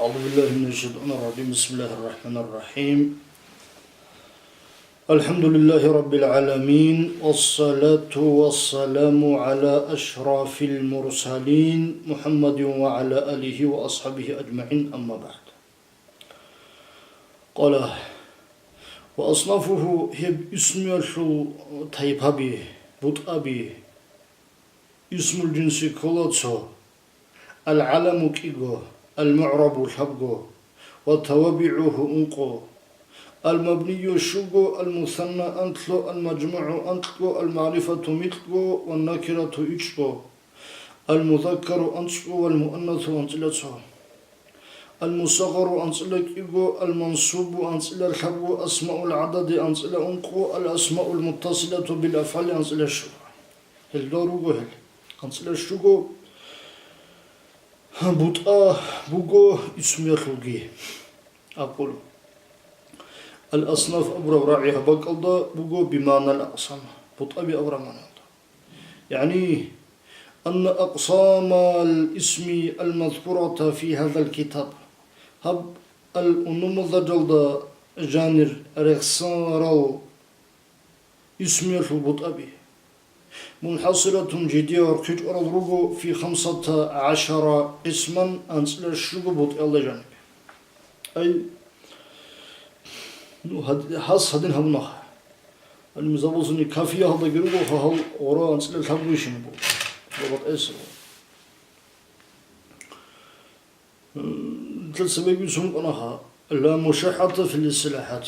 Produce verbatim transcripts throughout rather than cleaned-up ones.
أعوذ بالله من الشيطان الرجيم. بسم الله الرحمن الرحيم. الحمد لله رب العالمين، والصلاة والسلام على أشرف المرسلين محمد وعلى آله وأصحابه أجمعين، أما بعد. قال: وأصنافه, гьеб исмиялъул тайпаби, бутӀаби, исмул жинси ккола цо: العلم кӀиго, المعرب лъабго, وتوابعه ункъо, المبني щуго, المثنى анлъго, المجموع анкьго, المعرفة микьго, والنكرة ичӀго, المذكر анцӀго, والمؤنث анцӀила цо, المصغر анцӀила кӀиго, المنصوب анцӀила лъабго, أسماء العدد анцӀила ункъо, الأسماء المتصلة بالأفعال анцӀила щуго. Гьелда руго гьел. АнцӀила щуго бутӀа буго исмиялъулги. أقول: الأصناف абураб рагӀи гьаб бакӀалда буго بمعنى الأقسام, бутӀаби абураб магӀналда. يعني أن أقسام الاسم المذكورة في هذا الكتاب, гьаб ал-унумузажалда жанир рехсарал исмиялъул бутӀаби, منحصرة жидее рохъичӀарал руго في خمسة عشر قسما анцӀила щуго бутӀаялда жаниб. Ай, ну, гьад-, гьас гьадин гьабунаха. Гьаниб мисал босани, кафиягьалдаги руго, гьал гъура анцӀила лъабгойищинаб буго. Ва батӀайсаб. Нилъеца бегьуцун кӀанаха: لا مشاحة في الاصطلاحات.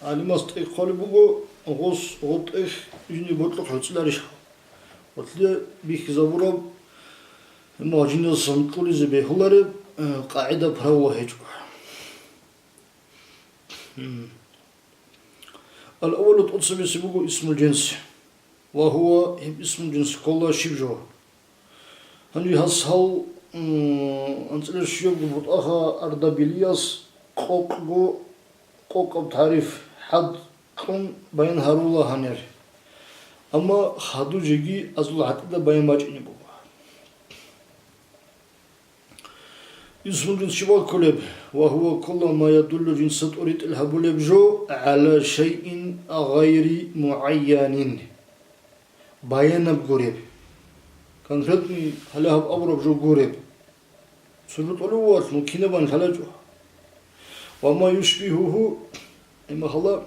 ГӀалимас тӀехь хъвалеб буго, гъос гъоб тӀехь жиндир бокьухъ гӀуцӀиларищха? Гъорлъе бихьизабураб, гьебмагьал жиндасан кьулизе бегьулареб, э, къагӀида, правило гьечӀо. М. الأول тӀоцебесеб буго исмул жинс. وهو, гьеб исмул жинс ккола щиб жо. Гьанже гьас гьав, м, анцӀила щуябго бутӀаха Ардабилияс къокъго, къокъаб тариф, хӀад кьун баян гьарула гьанир. Амма хадув жеги азул гӀатӀида баян бачӀине буго. Исмул жинс щиб кколеб? وهو ккола ما يدل жинца тӀоритӀел гьабулеб жо على شيء غير معين, баянаб гуреб. Конкретный гьале гьаб абураб жо гуреб. Цо жо тӀолев вугьалъ, ну, кинабан лъалачӀо. وما يشبهه, имахала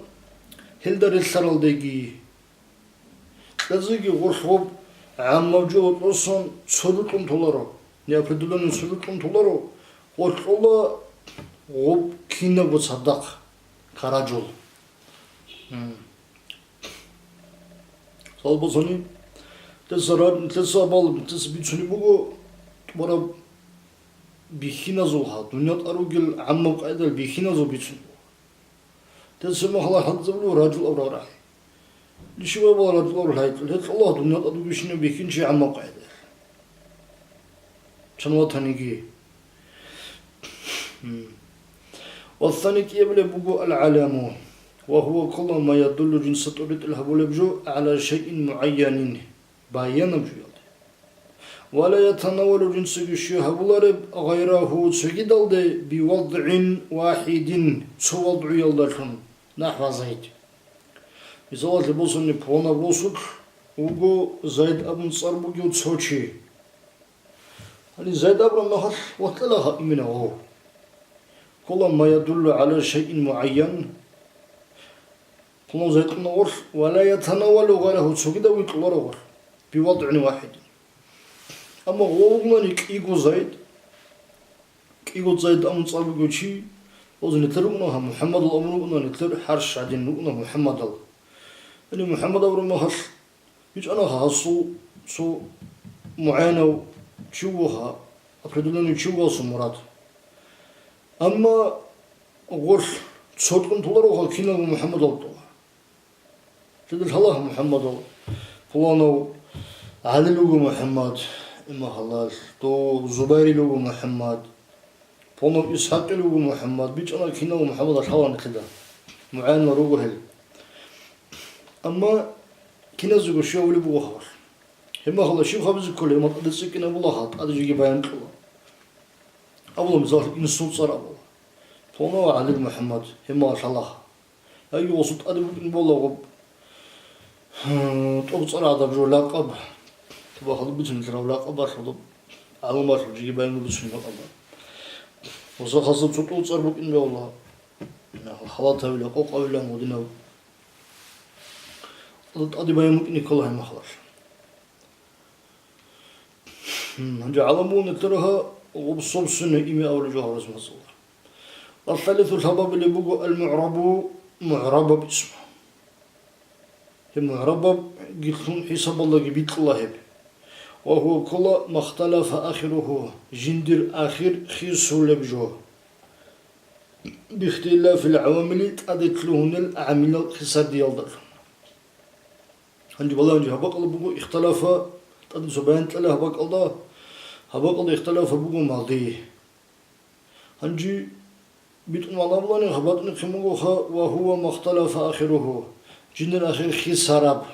гьелда релълъаралдеги. Кьезеги гъорлъ гъоб гӀаммаб жо тӀосан цо жо кьун толаро, неопределённый цо жо кьун толаро, гъорлъ кьола гъоб кинабго цадахъ каражул. М. Салбасани, теса ра-, теса абал, теса бицунеб буго тӀубараб бихьиназулха, дунъя тӀад ругел гӀаммаб къайдал бихьиназул бицунеб буго. Теса махала хӀалтӀизабулев ражул абрагь рагӀи. Лишивайбал ражул абрагь рагӀи, гьелъ Аллагь дунъя тӀад вугищинав бихьинчи гӀаммаб къайдал. Чан ватаниги. М. Ва сани кӀиябилеб буго аль-гӀаламу. Ва гьува ккола ма ядуллу жинца тӀоритӀел гьабулеб жо гӀала шайин мугӀайянин. Баянаб жуялде. Ва ла ятанавалу жинцаги щвей гьабулареб гъайрагьу цогидалде бивадгӀин вахӀидин, цо вадгӀуялдалъун, нахӀва Зайд. Мисалалъе босани, пуланаб росулъ вуго Зайд абун цӀар бугев цо чи. Гьаниб Зайд абураб мехалъ вокьилаго имина гъов. Ккола ма ядуллу гӀала шайин мугӀайян. Пулан Зайд кьуна гъорлъ, ва ла ятанавалу гъайрагьу, цогидав витӀуларо гъорлъ, бивадгӀин вахӀидин. Амма гъов вугони кӀиго Зайд, кӀиго Зайд абун цӀар бугев чи, гъоз нилъер рукӀуна гьав МухӀаммадал абун рукӀуна, нилъер хӀарщ гӀадин рукӀуна МухӀаммадал. Гьаниб МухӀаммад абураб мехалъ, БичӀчӀана гьасул цо мугӀенав чи вуго, определённый чи вуго гьасул мурад. Амма гъорлъ цо кьун толаро гьав киналго МухӀаммадал тӀугӀа. Лъидал гьалаб МухӀаммадал, пуланав ГӀалил вуго МухӀаммад, имахалал, дов Зубайрил вуго МухӀаммад. Пуланав ИсхӀакъил вуго МухӀаммад, бичӀчӀана кинав МухӀаммад лъалаан нилъеда. МугӀенал руго гьел. Амма киназего щвей гьабулеб буго гьаб. Гьеб мехалда щиб гьабизе кколеб, гьеб мехалда тӀаде цӀикӀкӀинабула гьаб, тӀаде жеги баян кьола. Абула, мисал, инсул цӀар абула. Пуланав ГӀалил МухӀаммад, гьимал лъалаха. Яги гъосул тӀаде букӀин бола гъоб, гьу, тӀуб цӀар гӀадаб жо лакъаб. Туба хадуб бицунелъарав лакъаб балъулаб, гӀалумалъул жиги баян бицунеб лакъаб. Гъосахъаса цо тӀуб цӀар букӀин бола. Халатавила, къокъавила гъодинав. ТӀаде баян букӀине ккола гьеб мехалъ. Гьанже гӀаламул нилъер гьа гъоб собственное имя абулеб жо гьабураб мехалъ. Ва салису лъабабилеб буго ал-мугӀрабу, мугӀрабаб исму. Гьеб мугӀрабаб гьелъул хӀисабалдаги бикьула гьеб. Ва гьува ккола махталафа ахируху, жиндир ахир хисулеб жо. Бихтилафил гӀавамили, тӀаде лъугьунел гӀамилал хисардиялдалъун. Гьанже балагьанчи гьаб бакӀалда буго ихтилафа, тӀаде цо баян кьела гьаб бакӀалда, гьаб бакӀалда ихтилафа буго мади. Гьанже битӀун валагьулани гьаб батӀнихъе бугоха, ва гьува махталафа ахируху, жиндир ахир хисараб.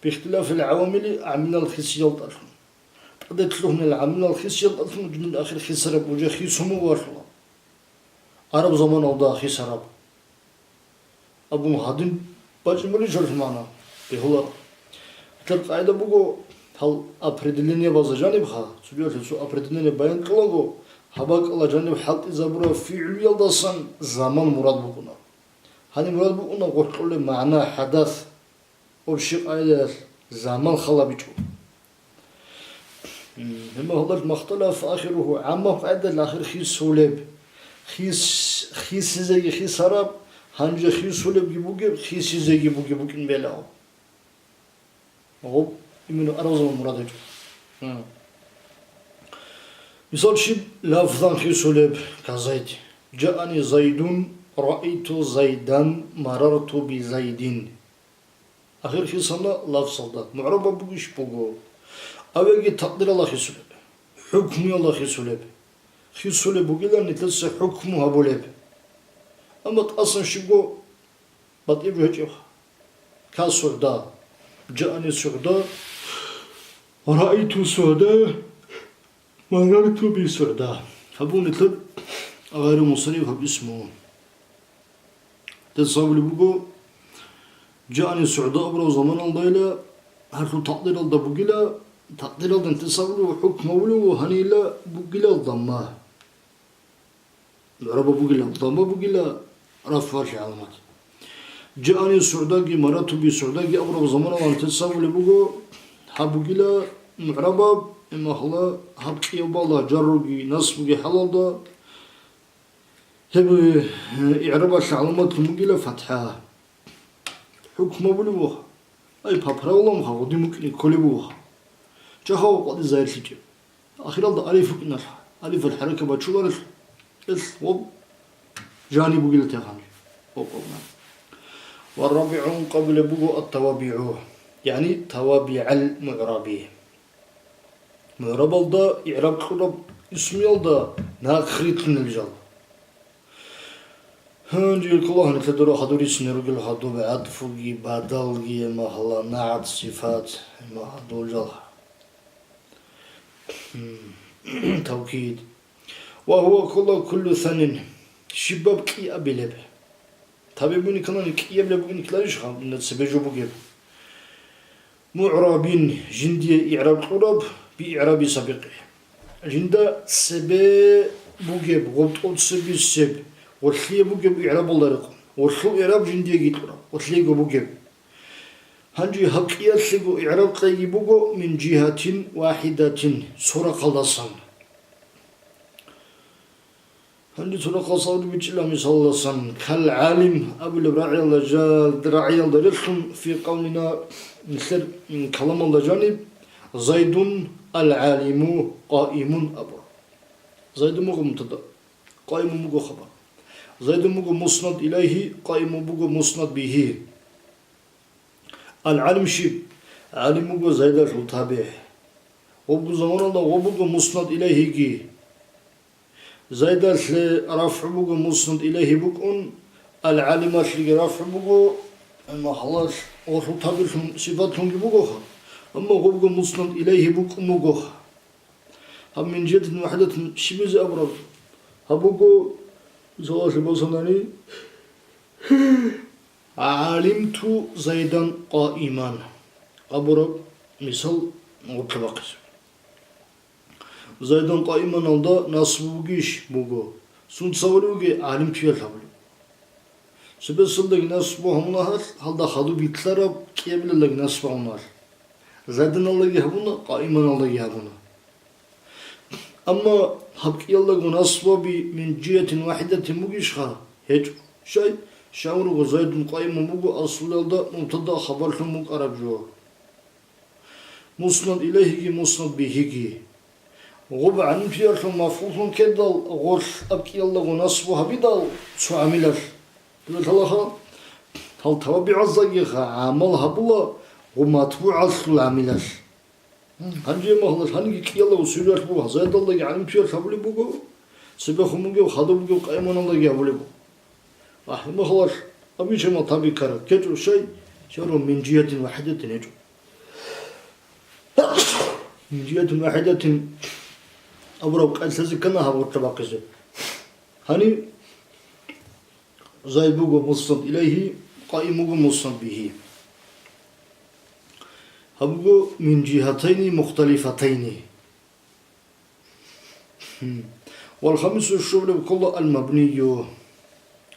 Бихтилафил гӀавамили, гӀамилал хисиялдалъун. ТӀаде лъугьунел гӀамилал хисиялдалъун жиндир ахир хисараб, уже хисун буго алъула. Араб заманалда хисараб. Абун гьадин бачӀин були жолъ магӀна бегьула. Гьелъул къагӀида буго, гьал определениябазда жанибха, цогидалъе цо определение баян кьолаго, гьаб бакӀалда жаниб хӀалтӀизабураб фигӀлуялдасан заман мурад букӀуна. Гьаниб мурад букӀуна гъоркьулеб магӀна, хӀадас, общий къагӀидаялъ заман халабичӀо. Гьеб мехалъ махталафа ахируху, гӀаммаб къагӀидалъ ахир хисулеб. Хис-, хисизеги хисараб, гьанже хисулебги бугеб, хисизеги бугеб букӀин бегьула. Гъоб именно араб заман мурад гьечӀо. Мисал, щиб лафзан хисулеб, казайт. Жаани Зайдун, раайту Зайдан, марарту би Зайдин. Ахир хисана лафзалда. МугӀрабаб бугищ? Буго. Авеги такъдиралда хисулеб, хӀукмуялда хисулеб. Хисулеб бугилан нилъеца хӀукму гьабулеб. Амма тӀасан щибго батӀияб жо гьечӀеб. Ка сугӀда. Жаани сугӀда. Раайту сугӀда. Марарту би сугӀда. Гьаб буго нилъер гъайру мусанниф гьаб исму. Нилъеца абулеб буго, жаани сугӀда абураб заманалдайила, гьалъул такъдиралда бугила, такъдиралда нилъеца абулеб, хӀукму гьабулеб, гьанила бугилал дамма. МугӀрабаб бугила, дамма бугила, рафгӀалъе гӀаламат. Жаани сугӀдаги, марарту би сугӀдаги абураб заманалда нилъеца абулеб буго, гьаб бугила мугӀрабаб, имахъла гьаб кӀияб бала жарруги насбуги хӀалалда, гьеб, э, игӀрабалъе гӀаламатлъун бугила фатхӀа. ХӀукму гьабулеб буго. Ай, по правилам ха, гъодин букӀине кколеб буго. Жагьа къватӀизе гьаризе гьечӀеб. Ахиралда алиф букӀиналъ, алифалъ хӀарака бачуларелъ, ил гъоб жани бугила тегъан. Гъоб, гъоб. Ва рабигӀун къабулеб буго ат-тавабигӀу, яни тавабигӀал мугӀраби. МугӀрабалда игӀраб кьураб исмуялда нахърилълъунел жал. Гьанже ккола гьанилъа дора хадур исни ругел хадуб, гӀатӀфуги, бадалги, магьла, нагӀат, сифат, магьдул жал. Тавкид. Ва гьува ккола куллу санин, щибаб кӀиабилеб. Таби бугин ккани кӀиабилеб бугин кколарищ, гьанна цебе жо бугеб. МугӀрабин, жиндие игӀраб кьураб, би игӀраби сабикъи. Жинда цебе бугеб, гъоб тӀоцебесеб, гъолъие бугеб игӀрабалда рекъон. Гъолъул игӀраб жиндиеги кьураб, гъолъиего бугеб. Гьанже гьаб кӀиялъего игӀраб къайги буго мин жигьатин вахӀидатин, цо рахъалдасан. Гьанже цо рахъалдасан бичӀчӀила мисалалдасан, кал гӀалим абулеб рагӀиялда жа-, рагӀиялда релълъун, фи къавлина, нилъер, м, каламалда жаниб, Зайдун ал-гӀалиму къаимун абура. Зайдун буго мубтада, къаимун буго хабар. Зайдун буго муснад илайгьи, къаимун буго муснад бигьи. Ал-гӀалим щиб? ГӀалим буго Зайдалъул табигӀ. Гъобгу заманалда гъоб буго муснад илайгьиги. Зайдалъе рафгӀу буго муснад илайгьи букӀун, ал-гӀалималъеги рафгӀу буго, амма гьалал гъолъул табигӀлъун сипатлъунги бугоха, амма гъобго муснад илайгьи букӀун бугоха. Гьаб мин жигьатин вахӀидатин щибизе абураб? Гьаб буго, мисалалъе босанани, гӀалимту Зайдан къаиман абураб мисал гъоркьа бахъизе. Зайдан къаиманалда насбу бугищ? Буго. Сунца абулеб бугеб? ГӀалимтуялъ абулеб. Цебесалдаги насбу гьабуна гьалъ, гьалда хадуб йитлъараб кӀиабилалдаги насбу гьабуна гьалъ. Зайданалдаги гьабуна, къаиманалдаги гьабуна. Амма гьаб кӀиялдаго насбаби мин жигьатин вахӀидатин бугищха? ГьечӀо. Щай? Щай гурого, Зайдун къаимун буго аслуялда мубтада хабарлъун букӀараб жо. Муснад илайгьиги муснад бигьиги. Гъуб гӀалимтуялъул мафгӀуллъун ккедал, гъолъ аб кӀиялдаго насбу гьабидал, цо гӀамилалъ. Дуда лъалаха, гьал тавабигӀаздаги гъа-, гӀамал гьабула гъуб матбугӀалъул гӀамилалъ. Гьанже магьлас гьаниги кӀиялда усулиялъ буго, Зайдалдаги гӀалимтуялъ гьабулеб буго, цебехун бугеб, хадуб бугеб къаиманалдаги гьабулеб буго. Ахь, магьлас абичамал таби ккараб кечӀо щай, чаро мин жигьатин вахӀидатин гьечӀо. Мин жигьатин вахӀидатин абураб къайдалъазе ккана гьаб гъоркьа бахъизе. Гьаниб Зайд буго муснад илайгьи, къаим буго муснад бигьи. Гьаб буго мин жигьатайни мухталифатайни. Гьм. Вал хамису, щолеб ккола, ал мабнию.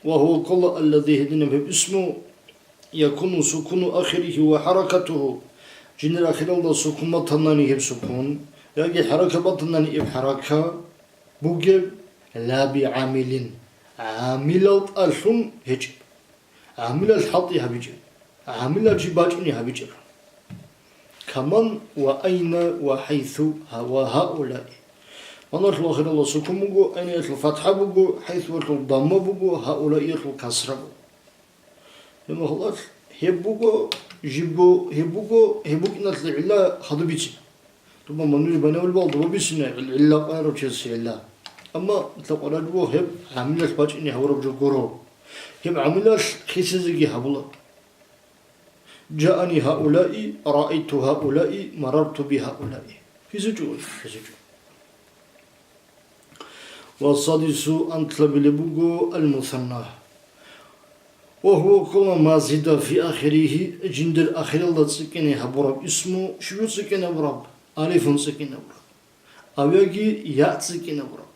Ва гьува ккола аллади, гьединаб гьеб исму, якуну сукуну ахирихи ва хӀаракатуху, жиндир ахиралда сукун батанани гьеб сукун, яги хӀарака батанани гьеб хӀарака бугеб, ла би гӀамилин, гӀамилал тӀалъун гьечӀеб. ГӀамилал хӀалтӀи гьабичӀеб, гӀамилал чи бачӀине гьабичӀеб. Каман ва айна ва хӀайсу ва гьаулаи. Маналъул ахиралда сукун буго, айнаялъул фатхӀа буго, хӀайсуялъул дамма буго, гьаулаиялъул касра буго. Гьеб магьлас гьеб буго, жибго гьеб буго, гьеб букӀиналъе гӀилла хадуб бицина. Дуба манури банавулбал дуба бисина гӀилла къварав чиясе гӀилла. Амма лъакъвараб буго гьеб гӀамилалъ бачӀине гьавураб жо гуро. Гьеб гӀамилалъ хисизеги гьабула. Жаани гьаулаи, раайту гьаулаи, марарту би гьаулаи. ХисичӀо, хисичӀо. Ва садису, анлъабилеб буго, ал-мусанна. Ва гьува ккола ма зида фи ахирихи, жиндир ахиралда цӀикӀкӀине гьабураб исму, щиб цӀикӀкӀине гьабураб? Алифун цӀикӀкӀине гьабураб. Ав яги я цӀикӀкӀине гьабураб.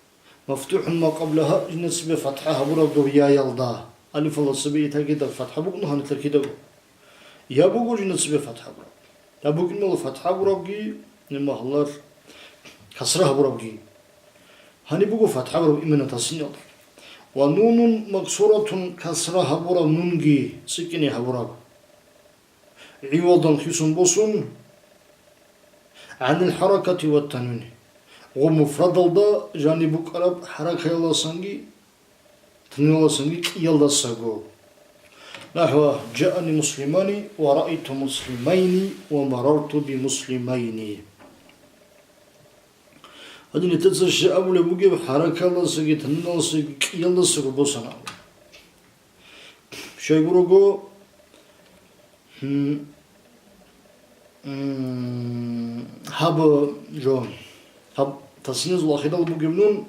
Мафтухун ма къаблагьа, жинда цебе фатхӀа гьабураб доб яялда. Алифалда цебе итакида фатхӀа букӀуна гьанилъа кидаго. Я буго жинда цебе фатхӀа гьабураб. Я букӀиналда фатхӀа гьабурабги, гьеб магьлас касра гьабурабги. Гьаниб буго фатхӀа гьабураб именно тасниялда. Ва нунун максуратун, касра гьабураб нунги цӀикӀкӀине гьабураб. ГӀивадан хисун босун, гӀанил хӀаракати ва танвини. Гъо муфрадалда жаниб букӀараб хӀаракаялдасанги танвиналдасанги кӀиялдасаго. НахӀва, жаани муслимани ва раайту муслимайни ва марарту би муслимайни. Гьадин, нилъеца щай абулеб бугеб, хӀаракаялдасаги танвиналдасаги кӀиялдасаго босана абу. Щайгурого, гьм, м, гьаб жо, гьаб тасниязул ахирал бугеб нун,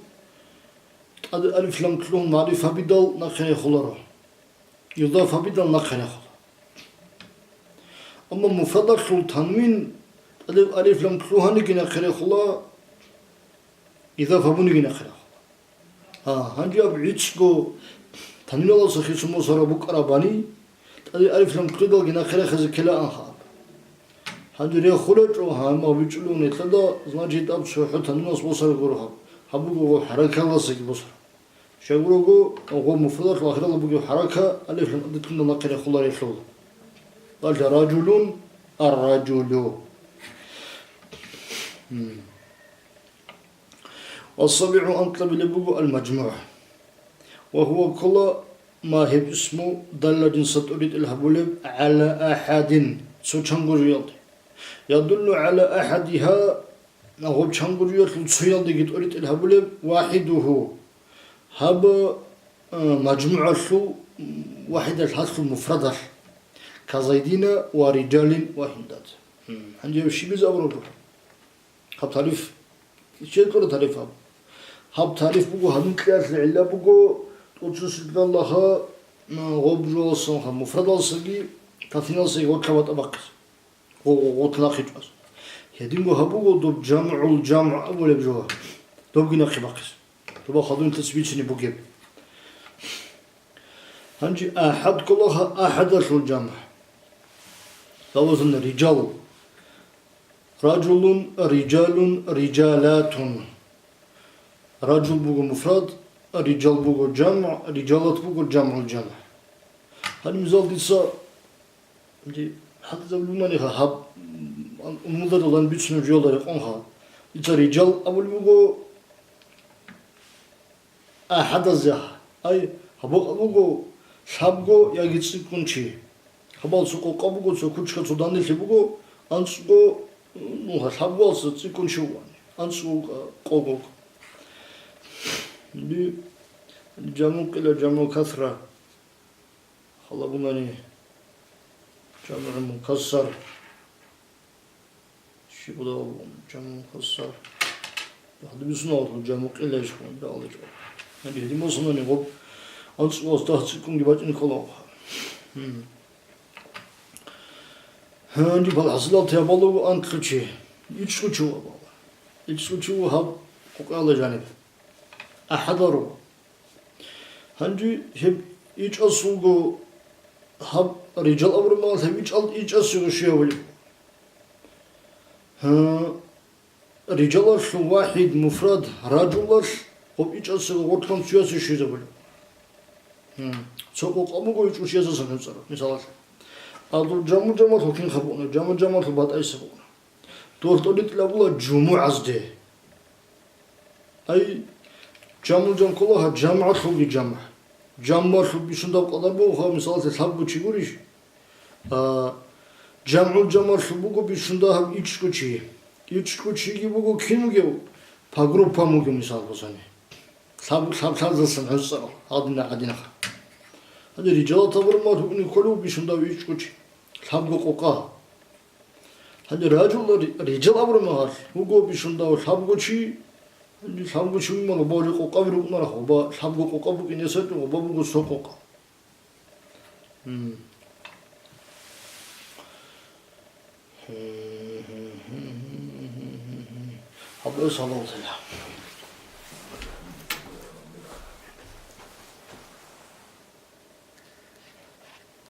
тӀаде алиф-лам лъугьун магӀрифа гьабидал нахъе рехуларо, изафа гьабидал нахъе рехула. Амма муфрадалъул танвин тӀаде алиф-лам лъугьаниги нахъе рехула, изафа гьабуниги нахъе рехула. А, гьанже аб гӀицӀго танвиналдаса хисун босараб букӀарабани, тӀаде алиф-лам лъугьидалги нахъе рехизе ккелаанха аб. Гьанже рехулечӀо, гьаниб абичӀулев нилъеда, значит, аб цохӀо танвиналдаса босараб гуро гьаб. Гьаб буго гъо хӀаракаялдасаги босараб. Щайгурого, гъо муфрадалъул ахиралда бугеб хӀарака алиф-лам тӀаде лъугьиндал нахъе рехуларелъул. Ва ражулун, ар-ражулу. М. Ва сабигӀу, анкьабилеб буго ал-мажмугӀ. Ва гьува ккола ма гьеб исму далла жинса тӀуритӀил гьабулеб гӀала ахӀадин, цо чанго жоялде. Ядуллу гӀала ахӀадигьа, гьеб чанго жоялъул цоялдеги тӀуритӀил гьабулеб вахӀидугьу. Гьаб, а, мажмугӀалъул, м, вахӀидалъ гьалъул муфрадалъ. Ка Зайдина ва риджалин ва гьиндат. М, гьанже щибизе абураб жо? Гьаб тариф Щел кьура тариф гьаб. Гьаб тариф буго, гьаб нилъеялъе гӀилла буго, тӀоцусилдалаха, м, гъоб жоялсанха, муфрадалсаги, тафниналсаги гъоркьа батӀа бахъизе. Гъо-, гъо-, гъоркьа нахъе чӀвазе. Гьединго гьаб буго доб жамгӀул жамгӀ абулеб жо. Добги нахъе бахъизе. Доба хадур нилъеца бицунеб бугеб. Гьанже ахӀад кколаха, ахӀадалъул жамгӀ. Лавазан риджал. Раджулун, риджалун, риджалатун. Раджул буго муфрад, риджал буго жамгӀ, риджалат буго жамгӀул жамгӀ. Гьаниб мисал дица, ди-, хӀатта гьаб лъугьунани гьаб, м, умумузда долан бицунеб жоялда рекъонха. Дица риджал абулеб буго, АхӀадазеха, ай, гьаб букӀа буго лъабго яги цӀикӀкӀун чи. Гьабал цо къокъа буго, цо кучка, цо данделъи буго, анцӀго, ну, лъабгоялъа цӀикӀкӀун чи вугони, анцӀго, а, къого. Ди-, жаму къила, жаму касра. Халабунани жаму мукассар. Щиб буго жаму мукассар? Гьадин бицуна жаму къилайщ хъун, бегьуличӀо. Гьанже гьедин босунани гъоб анцӀго дагь цӀикӀкӀунги бачӀин ккола. Гьанже балхӀасилал тяба луго анлъго чи. ИчӀго чи вуго абала. ИчӀго чи вуго гьаб къокъаялда жаниб. АхӀадал руго. Гьанже гьеб ичӀас вуго, гьаб риджал абураб мехалъ гьеб ичӀал-, ичӀасего щиб гьабулеб? Гьа, риджалалъул вахӀид муфрад раджулалъ гъоб ичӀасего гъоркьан цоясе щиб гьабулеб? Гьа, цо къокъа буго ичӀго чиясасан хӀуцӀараб, мисалалъе. Гьадул жаму-жамалъул кинха букӀуна, жаму-жамалъул батӀайса букӀуна. Дол тӀолитӀил абула жумугӀазде. Ай, жаму-жам ккола гьаб жамгӀалъулги жамгӀ. ЖамгӀалъул бищун даб къадар буго, мисалалъе, лъабго чи гурищ? А, жамгӀул-жамалъул буго бищун дагьаб ичӀго чи. ИчӀго чиги буго кин вугев? По группам вугев, мисал босани. Лъаб-, лъаб-лъабазасан гӀуцӀарал, гьадина-гьадинаха. Гьанже риджалат абураб мехалъ букӀине кколев бищун дагьав ичӀго чи. Лъабго къокъа. Гьанже раджул ри-, риджал абураб мехалъ, вуго бищун дагьав лъабго чи, гьанже лъабго чи вугин, гъоба гьоркьоб къокъаби рукӀунарах, гъоба лъабго къокъа букӀин гьесачӀо, гъоба буго цо къокъа. Гьаб гьесалалтила.